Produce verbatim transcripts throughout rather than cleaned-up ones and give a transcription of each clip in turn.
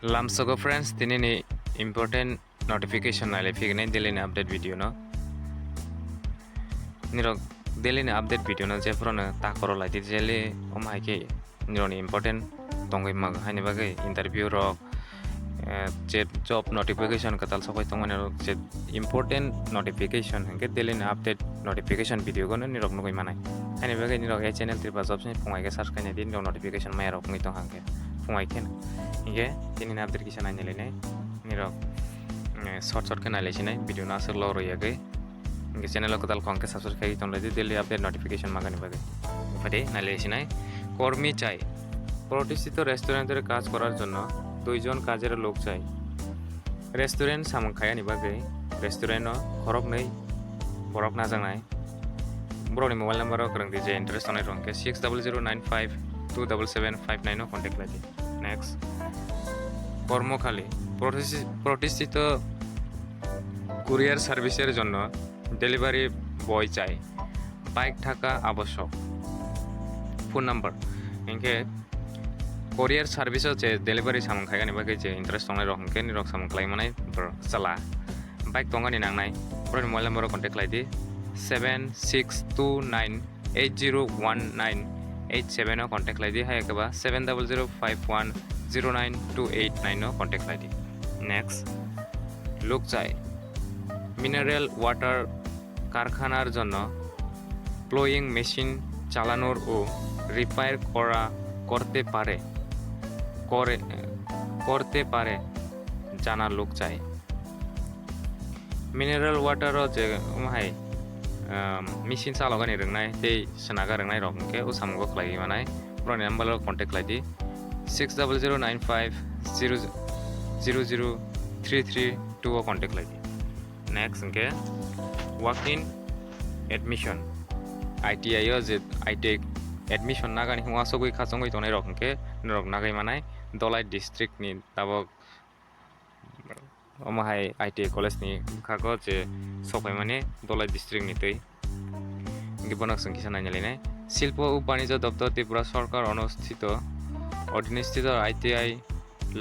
Lamsogo friends, tini ni important notification nailai phigini daily ni update video no. Nirok daily ni update video no jephuru no ta koro lai di, jeli om hai khe nirok ni important tongwi mag haini bagwi interview rok, eh, je job notification kwtal sokoi tongmani rok, je important notification hwnkhe daily ni update notification video gono nirok nugwi manai. Haini bagwi nirok ei channel Tripura Jobs ni phungai khe subscribe nai di, nirok notification maya rok wngwi tong hangkhe phungai khe. Hingkhe tini ni update kisa nainai lainai nirok, eh, short short khe nailai sinai video no aswk lo rw yagwi. Hingkhe channel o kwtal khong khe subscribe khai tong lai di daily update notification magani bagwi. Uphai de nailai sinai. কর্মী চাই। প্রতিষ্ঠিত রেস্টুরেন্টের কাজ করার জন্য দুইজন কাজের লোক চাই। Restaurant samung khaiyani bagwi restaurant o khoroknwi borok najaknai. Borokni mobile number o kwrwng di, je interest tongnai rok hwnkhe six double zero nine five two double seven five nine o contact khlai di. Next, কর্মখালি। প্রতিষ্ঠি-, প্রতিষ্ঠিত কুরিয়ার সার্ভিসের জন্য delivery boy চাই। বাইক থাকা আবশ্যক। Phone number, hingkhe courier service o je delivery samung khaigani bagwi je interest tongnai rok hwnkhe nirok samung khlai manai borok chala. Bike tongani nangnai, borokni mobile number o contact khlai di, seven six two nine eight zero one nine eight seven o contact khlai di, hai khe ba seven double zero five one zero nine two eight nine o contact khlai di. Next, লোক চাই। Mineral water কারখানার জন্য প্লোয়িং মেশিন চালানোর ও রিপেয়ার করা, করতে পারে, করে, করতে পারে জানা লোক চাই। Mineral water o je, um, hai, um, machine chalogani rwngnai tei swnaga rwngnai rok hwnkhe o samungo khlaiwi manai. Borokni number o contact khlai di, six double zero nine five zero zero three three two o contact khlai di. Next hwnkhe walk-in admission. I T I o je I T I admission nagani hwnwi asogwi khachangwi tongnai rok hwnkhe norok nagwi manai Dholai district ni tabok. Omo hai I T I college ni bwkhago je sokphaimani Dholai district ni twi. Hingke bono chwng kisa naina linai. শিল্প ও বাণিজ্য দপ্তর ত্রিপুরা সরকার অনুষ্ঠিত, অনুষ্ঠিত I T I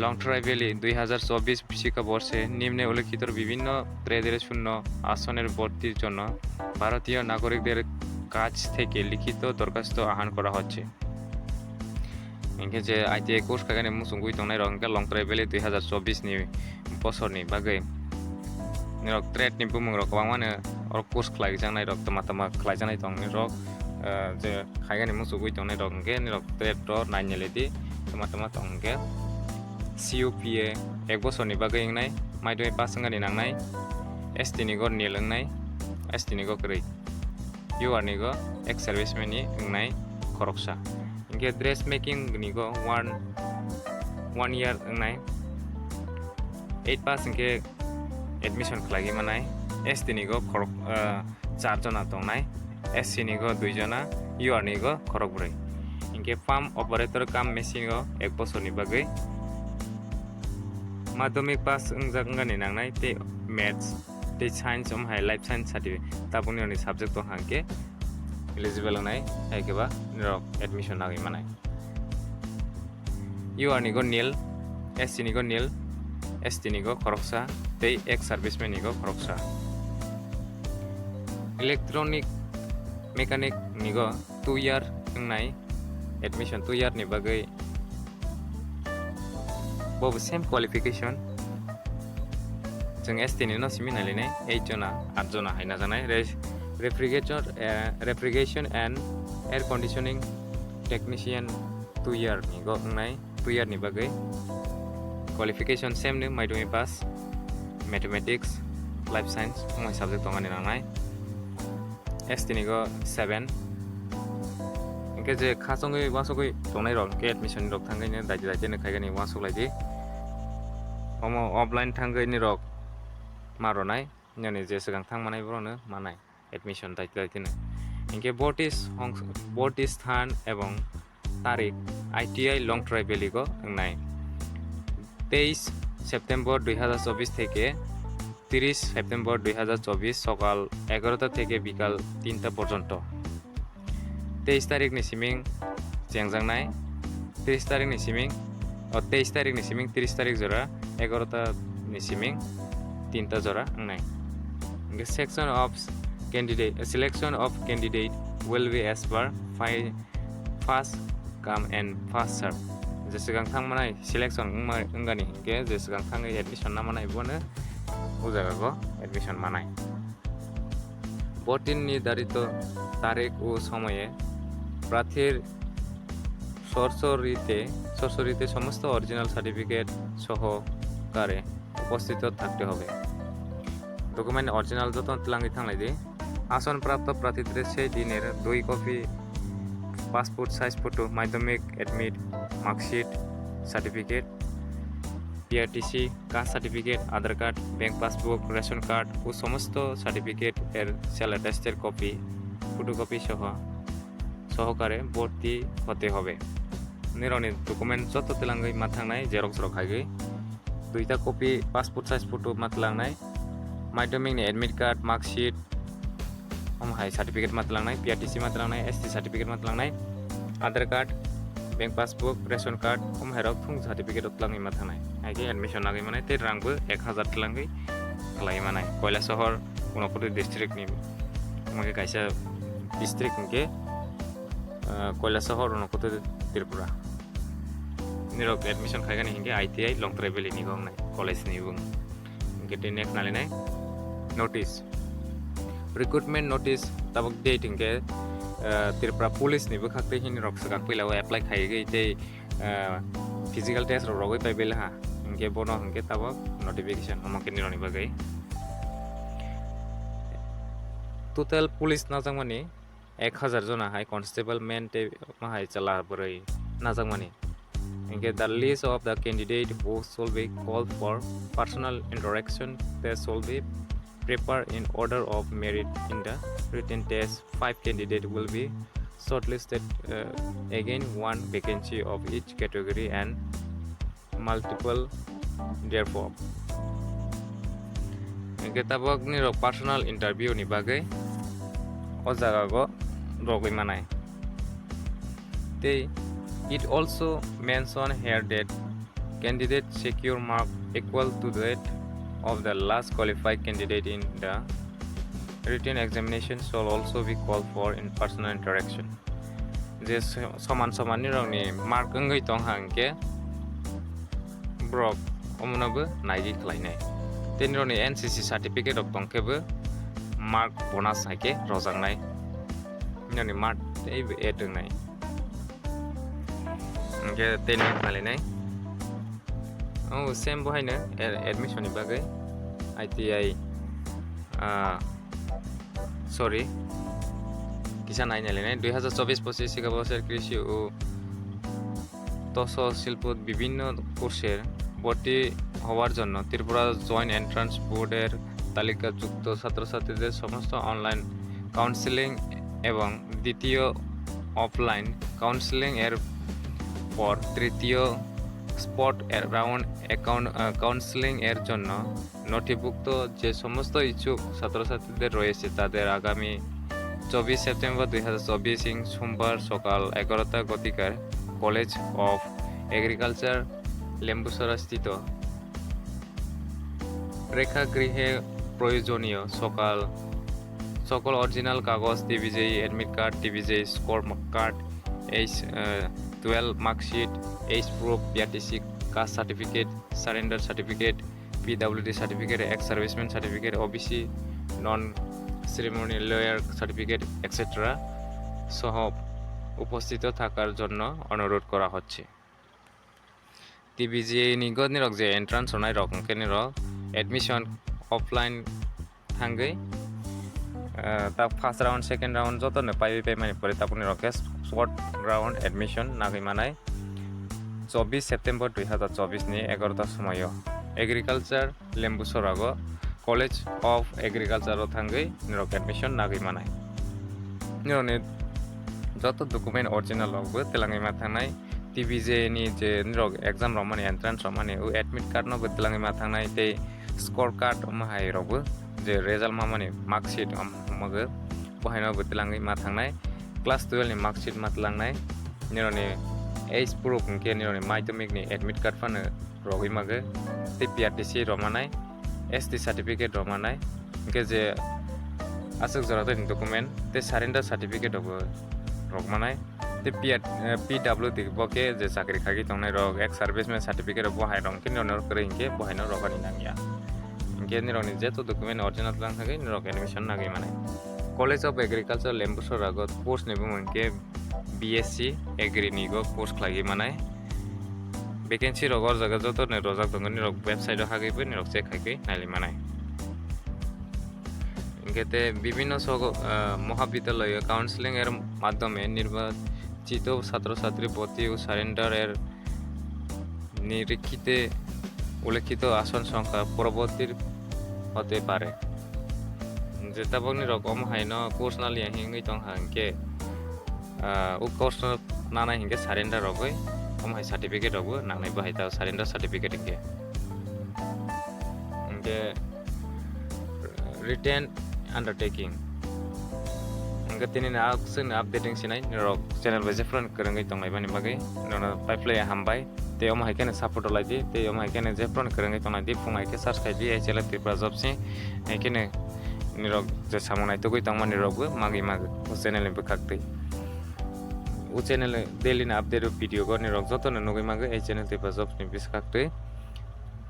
Longtharai ভ্যালি দুই হাজার চব্বিশ শিক্ষাবর্ষে নিম্নে উল্লেখিত বিভিন্ন ট্রেডের শূন্য আসনের ভর্তির জন্য ভারতীয় নাগরিকদের কাছ থেকে লিখিত দরখাস্ত আহ্বান করা হচ্ছে। Hingke je I T I course khaikani muchungwi tongnai rok hingke Longtrai Valley dui hazar chobbish ni bosorni bagwi norok trade ni bumung rok kwbangmano oro course khlaijaknai rok tama tama khlaijaknai tong norok, ah, je khaikani muchungwi tongnai rok hingke norok trade ro naineledi tama tama tong hingke C U P A ek bosorni bagwi wngnai, maidugwi pass wngani nangnai, S T ni go nil wngnai, S T ni go kwrwi. U R ni go ex serviceman ni wngnai khoroksa. Hingke dress making ni go one, one year wngnai. Eight pass hingke admission khlaiwi manai. S T ni go khorok, ah, char jona tongnai. S C ni go dui jona, U R ni go khorok brwi. Hingke farm operator cum machine go ek bosorni bagwi. Madhyamik pass wngjak wngani nangnai tei maths tei science, omo hai life science certificate tabukni oni subject tong hangke eligible wngnai, hai khe ba norok admission nagwi manai. U R ni go nil, S C ni go nil, S T ni go khoroksa tei ex serviceman ni go khoroksa. Electronic mechanic ni go two year wngnai admission, two year ni bagwi bo same qualification. Chwng S T ni no simi nailainai, eight jona, at jona hai najaknai. Re-, refrigerator, eh, refrigeration and air conditioning technician two year ni go wngnai, two year ni bagwi qualification same ni, maidumi pass, mathematics, life science, wngmai subject tongani nangnai. S T ni go seven. Hingke je khachangwi uansugwi tongnai rok hingke admission rok thangwi no daiti daiti no khaigani uansuk lai di. Omo offline thangwi ni rok ma ronai, nini je swkang thang manai borok no manai admission daiti daiti no. Hingke boti hong-, boti sthan ebong tarik I T I Longtrai Valley go wngnai. তেইশ সেপ্টেম্বর দুই হাজার চব্বিশ থেকে তিরিশ সেপ্টেম্বর দুই হাজার চব্বিশ সকাল এগারোটা থেকে বিকাল তিনটা পর্যন্ত। তেইশ তারিখ ni siming chengjaknai, তিরিশ তারিখ ni siming O teis tarik ni siming tris tarik jora, egarota ni siming tinta jora wngnai. Hingke section of candidate, selection of candidate will be as per fi-, first come and first serve. Je swkang thang manai selection wngma-, wngani hingke je swkang thangwi admission na manai bono o jaga go admission manai. ভর্তির নির্ধারিত তারিখ ও সময়ে প্রার্থীর সরাসরিতে, সরাসরিতে সমস্ত original certificate সহকারে উপস্থিত থাকতে হবে। ডকুমেন্ট অরিজিনাল যত্ন tlangwi thanglai di. আসনপ্রাপ্ত প্রার্থীদের সেই দিনের দুই কপি পাসপোর্ট সাইজ ফটো, মাধ্যমিক admit, marksheet, certificate, PRTC, caste certificate, Aadhaar card, bank passbook, ration card ও সমস্ত সার্টিফিকেট এর সেল অ্যাটাস্টের কপি, ফটোকপি সহ সহকারে ভর্তি হতে হবে। Nirokni document joto tlangwi ma thangnai, xerox rok haigwi. Duita copy passport size photo ma tlangnai, madhyamik ni admit card, marksheet, omo hai certificate ma tlangnai, P R T C ma tlangnai, S T certificate ma tlangnai, Aadhaar card, bank passbook, ration card, omo hai rok thung certificate rok tlangwi ma thangnai. Hai khe admission nagwi manai tei rang bo ek hazar tlangwi khlai manai. Koilasohor, Unakoti district ni, omo khe kaisa district hwnkhe, ah, Koilasohor, Unakoti, Tripura. Nirok admission khaikani hinkhe I T I Longtrai Valley ni wngnai, college ni wng. Hinkhe tei next nalinai notice. Recruitment notice tabuk date hinkhe, ah, Tripura Police ni bwkhak tei hinwi rok swkang puila o apply khaigwi tei, ah, physical test rok rogwi pai belaha. Hinkhe bono hinkhe tabuk notification omo khe nirokni bagwi. Total police najakmani ek hazar jona hai constable, men tei ma hai chwla bwrwi najakmani. Hinkhe the list of the candidate who shall be called for personal interaction test shall be prepared in order of merit in the written test. Five candidate will be shortlisted, uh, again one vacancy of each category and multiple therefore. Hinkhe tabuk nirok personal interview ni bagwi o jaga go rogwi manai. Tei it also mention here that candidate secure mark equal to that of the last qualified candidate in the written examination shall also be called for in personal interaction. Je so-, soman soman nirokni mark wngwi tong ha hinkhe borok omono bo naigwi khlainai. Tei nirokni N C C certificate rok tong khe bo mark bonus hai khe rojaknai. Nirokni mark tei bo add wngnai. Hinkhe tei nai khlainai. Oh, same bo haino ad-, admission ni bagwi I T I, ah, sorry, kisa nai nai lai nai, দুই হাজার চব্বিশ পঁচিশ শিক্ষাবর্ষের কৃষি ও তৎসহ শিল্প বিভিন্ন কোর্সের ভর্তি হওয়ার জন্য ত্রিপুরা জয়েন্ট এন্ট্রান্স বোর্ডের তালিকাভুক্ত ছাত্রছাত্রীদের সমস্ত অনলাইন কাউন্সেলিং এবং দ্বিতীয় অফলাইন কাউন্সেলিং এর পর তৃতীয় স্পট রাউন্ড অ্যাকাউন্ট, আহ, কাউন্সেলিং এর জন্য নথিভুক্ত যে সমস্ত ইচ্ছুক ছাত্রছাত্রীদের রয়েছে, তাদের আগামী চব্বিশ সেপ্টেম্বর দুই হাজার চব্বিশ ইং সোমবার সকাল এগারোটা ঘটিকার কলেজ অফ এগ্রিকালচার লেম্বুছড়া স্থিত প্রেক্ষাগৃহে প্রয়োজনীয় সকাল সকল অরিজিনাল কাগজ, TBJEE admit card, TBJEE score card, H, uh, twelve marksheet, age proof, PRTC caste certificate, surrender certificate, PWD certificate, ex serviceman certificate, OBC non creamy layer certificate, etcetera সহ উপস্থিত থাকার জন্য অনুরোধ করা হচ্ছে। T B J A ni go nirok je entrance rwnai rok hwnkhe nirok admission offline thangwi, ah, ta first round, second round joto no paiwi paimani pore tabuk nirok khe fourth round admission nagwi manai chobbish September dui hazar chobbish ni egarota somoio agriculture Lembusorago College of Agriculture o thangwi nirok admission nagwi manai. Nirokni joto document original rok bo twlangwi ma thangnai, T B J ni je nirok exam rok mani, entrance rok mani, o admit card no bo twlangwi ma thangnai tei score card omo hai rok bo je result ma mani mark sheet omo bo bo haino bo twlangwi ma thangnai, class twelve ni mark sheet ma twlangnai, nirokni Age proof hwnkhe nirokni madhyamik ni admit card phano rogwi mago, tei P R T C rok manai, S T certificate rok manai, hwnkhe je aswk jora tei document tei surrender certificate rokbo rok manai. Tei P R, eh, P W D bo khe je chakri khagwi tongnai rok, ex serviceman certificate rok bo hai rok hwnkhe nirokno kwrwi hwnkhe bo haino rogani nangya. Hwnkhe nirokni jeto document original twlang thangwi nirok admission nagwi manai. College of Agriculture Lembusora go post ni bumung hwnkhe B S C Agri ni go post khlaiwi manai. Vacancy rok o jaga joto ni rojak tongo, nirok website o hagwi bo nirok check khai khe nailai manai. Hwnkhe te bibhinno sogo, ah, mohabidyalay o counseling er madhyome nirbachito chhatro chhatri bhorti o surrender er nirikhite ulikhito ason songkha porobortir hote pare. Je tabokni rok omo haino course naliya hingwi tongkha hwnkhe, ah, o course no nanai hwnkhe surrender rogwi omo hai certificate rokbo nangnai, bo hai ta surrender certificate hwnkhe. Hwnkhe written undertaking. Hwnkhe tini ni aswk ni update wng sinai, norok channel bai jephru kwrwngwi tongnai bani bagwi norok paiphlaiya hambai. Tei omo hai kheno support rwlai di, tei omo hai kheno jephru kwrwngwi tongnai di, phung hai khe search khai di, H L F Tripura Jobs ni. Hai kheno nirok je samung naitugwi tongmani rokbo magwi mago o channel ni bwkhak twi. O channel daily ni update o video go nirok jotono nugwi mago ei channel Tripura Jobs ni bwkhak twi.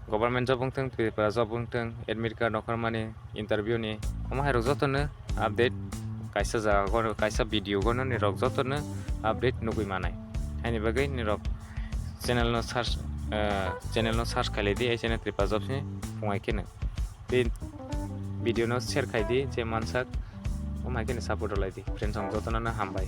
Government job wngthung, Tripura job wngthung, admit card nongkhormani, interview ni, omo hai rok jotono update kaisa jaga go, kaisa video go nirok jotono update nugwi manai. Haini bagwi nirok channel no search, eh, channel no search khailai di, ei channel Tripura Jobs ni phung hai kheno. Tei video no share khai di, je mansak, omo hai kheno support rwlai di. Friends rok jotono no hambai.